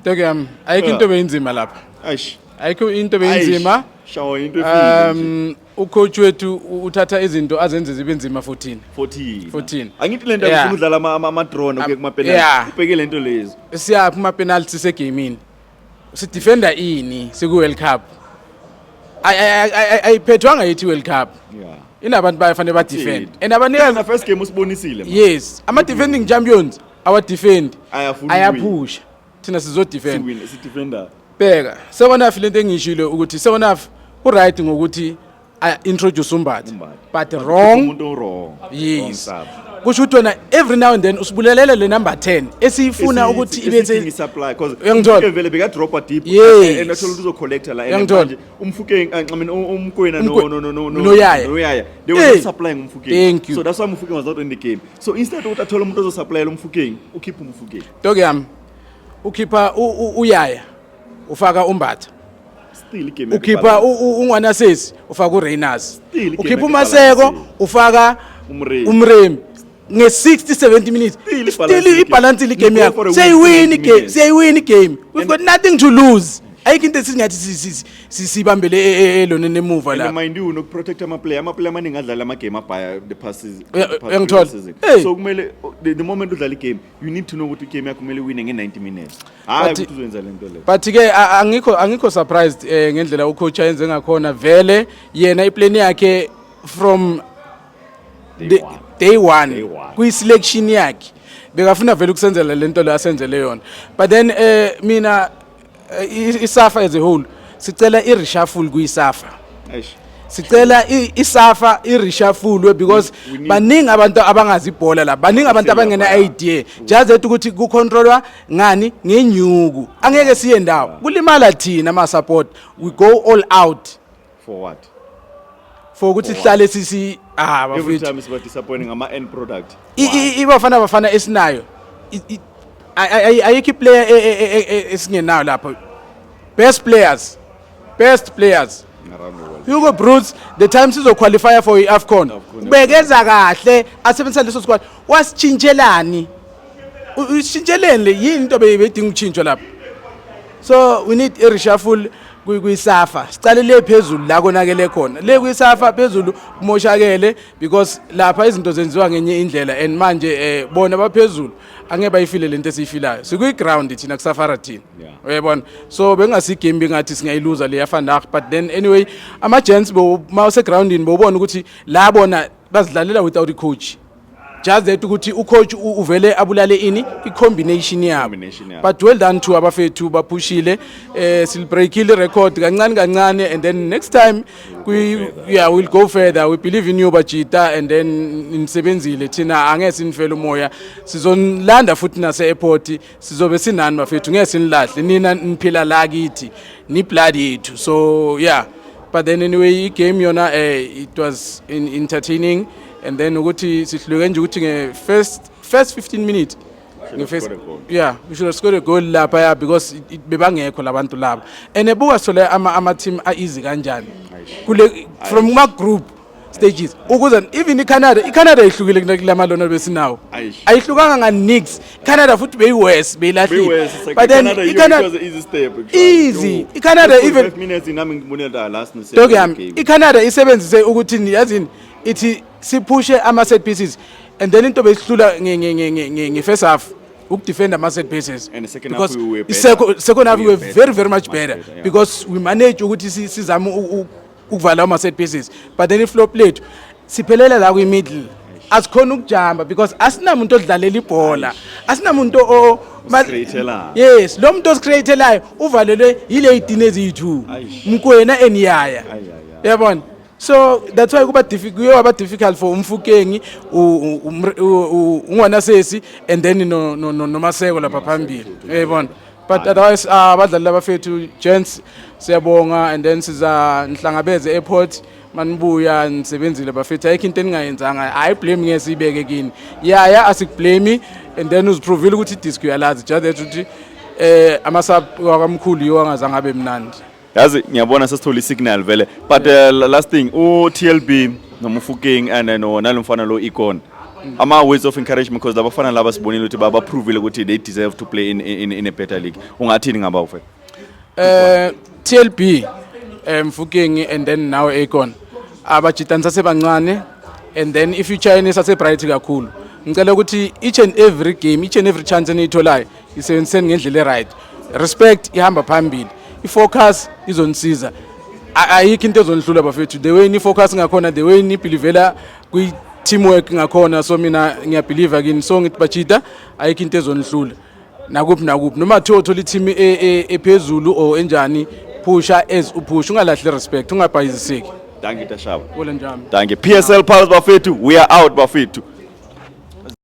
Dog yami, ayikho into beyinzima lapha. Aish. Ayikho into beyinzima. Shawa into efile nje. Ucoach wethu uthatha izinto azenze zibe nzima 14. 14. 14. Angithi lento ufuna udlala ama drone ukuye kuma penalty. Ubheke lento lezo. Siya kuma penalty segamini. Sidefenda ini siku World Cup? Ayiphethwanga yithi World Cup. Inabantu bayafanele ba defend. And abanikazi Na first game usibonisile, man. Yes, ama defending champions awa defend. Ayafuna. Ayaphusha. Thina sizo defend. Siwin, si defender. Bheka, second half, lento engishilo ukuthi second half uright ngokuthi a introduce uMbatha. uMbatha. But wrong. Umuntu wrong. Yes. Wrong sub. Kusho ukuthi wena every now and then usibulalela le number 10 esiyifuna ukuthi ibe Esidinga i-supply because Uyangithola? Mofokeng vele bekadropa deep Yes. and athola ukuthi uzocollecta la and Uyangithola? manje uMofokeng, I mean, uMokoena no Noyaya. noYaya, they were Hey. not supplying uMofokeng. Thank you. So that's why uMofokeng was not in the game. So instead ukuthi athole umuntu ozosupplyela uMofokeng, ukhipha uMofokeng. Dog yami, ukhipha uYaya, ufaka uMbatha. Still igame Ukhipha uNgwanasesi, ufaka uRayners. Still igame Ukhipha yakhe uMaseko, ibalancile. ufaka uMremi. uMremi nge-60 70 minutes. Still Still ibalancile ibalancile igame. igame You go for yakho. a win Siyayiwina 70 igame. minutes. Siyayiwina igame. We've got nothing to lose. Ayikho into esingathi sibambele elona emuva And la. mind you, nokuprotect ama-player, ama-player amaningi adlala ama-game abhaya the past season, the past Uyangithola? previous season. Hey. So kumele the moment udlala igame, you need to know ukuthi igame yakho kumele wine nge-90 minutes, hayi ukuthi uzoyenza le nto le. But ke angikho surprised ngendlela ucoach ayenze ngakhona. Vele yena iplan yakhe from Day one. Day one, Day one. kwi-selection yakhe bekafuna vele ukusenzela lento lo asenzele yona. But then mina iSAFA as a whole, sicela i-reshuffle kuyiSAFA. Eish. Sicela iSAFA i-reshuffle because baningi abantu abangazi ibhola la, baningi abantu abangena lapha. Idea just that ukuthi kucontrolwa ngani ngenyuku, angeke siye ndawo, kulimala thina ama support. We go all out. For what? For ukuthi sihlale sisi Every bafethu. time siba disappointing ama-end product. IBafana Bafana esinayo ayikho iplayer esingenayo lapho, best players, best players around the world. Hugo Broos, the time sizoqualify for i-AFCON, AFCON, ubekeza kahle asebenzisa leso squad. Wasitshintshelani? Usitshintsheleni le yini into beyidinga ukutshintsha lapho? So we need a reshuffle kwiSAFA. Sicale le phezulu la konakele khona, le kwiSAFA phezulu kumoshakele, because lapha izinto zenziwa ngenye indlela and manje bona baphezulu angeke bayifile lento esiyifilayo. Sikwi-ground thina, kusafara thina. Uyayibona? So bengasigame bengathi singayiluza le yavandag, but then anyway ama-gents ma usegroundini bowubona ukuthi la bona bazidlalela without i-coach, just that ukuthi ucoach uvele abulale ini i-combination yabo. Combination yabo. But well done to abafethu, baphushile, silibreakile record kancane kancane and then next time we, yeah, we'll go further. We believe in you, bajita, and then nisebenzile. Thina angeke sinifele umoya, sizonilanda futhi nase-airport, sizobe sinani bafethu, ngeke sinilahle nina, niphila la kithi, ni-blood yethu. So yeah, but then anyway igame yona it was entertaining and then ukuthi sihluke nje ukuthi nge-first first 15 minutes nge-first Scored a goal. Yeah, we should have scored a goal lapha, yeah, because bebangekho labantu laba and ebuka sole ama team a easy kanjani kule from ma group stages ukuze even iCanada ihlukile kulamalona besinawo. Aish. Ayihlukanga nga nix Canada futhi, beyi-worse, beyilahlile. Beyi-worse, it's like But then iCanada, yo, it iCanada was an easy step, actually. Easy. Yo. iCanada Just even 45 minutes nami ngibone la last no Dog yami, iCanada isebenzise ukuthi yazini ithi siphushe ama set pieces and then into besihlula nge first half ukudefend ama set pieces. And the second half Because we were better. Second half we We were were better, very, very much much better, better, yeah. because we managed ukuthi sizame ukuvala ama set pieces, but then iflop lethu siphelela la kwi middle, asikhona ukujamba because asinamuntu odlalela ibhola, asinamuntu Osicreatelayo. Yes, lo muntu osicreatelayo uvalelwe yile yitini eziyi-two. Aish. Mokoena and Yaya. Ay, ay, ay. Yabona, so that's why kuba kuye waba difficult for uMofokeng, uNgwanasesi and then noMaseko lapha phambili, uyayibona? But otherwise abadlali labafethu, gents, siyabonga and then siza nihlangabeze airport manibuya. Nisebenzile bafethu, ayikho into eningayenzanga. Hayi, blame ngeke siyibeke kini. Yaya, asikublame and then uziprovile ukuthi idisk uyalazi, just that ukuthi amasub wakamkhulu yiwo angazange abe mnandi. Yazi ngiyabona sesithola isignal vele, but last thing, u-TLB noMofokeng and no nalomfana lo Ikone. Ama words of encouragement, because labafana laba sibonile ukuthi baba-provile ukuthi they deserve to play in a better league. Ungathini ngaba ufethu? TLB, Mfukeng and then now Akon. Abajitani sasebancane and then i-future yenu isase-bright kakhulu. Ngicela ukuthi each and every game, each and every chance eniyitholayo isebenziseni ngendlela e-right. Respect ihamba phambili. I-focus izonisiza. Ayikho into ezonihlula, bafethu. The way ni-focus ngakhona, the way ni-believela kwi-teamwork ngakhona, so mina ngiya-believe kini. So ngithi bajita, ayikho into ezonihlula. Nakuphi nakuphi noma thiwa uthola i-team ephezulu or enjani, pusha as u-push, ungalahli respect, ungabhayiziseki. Thank you, Tashaba. Kule njami. Thank you. PSL Pulse, bafethu. We are out, bafethu.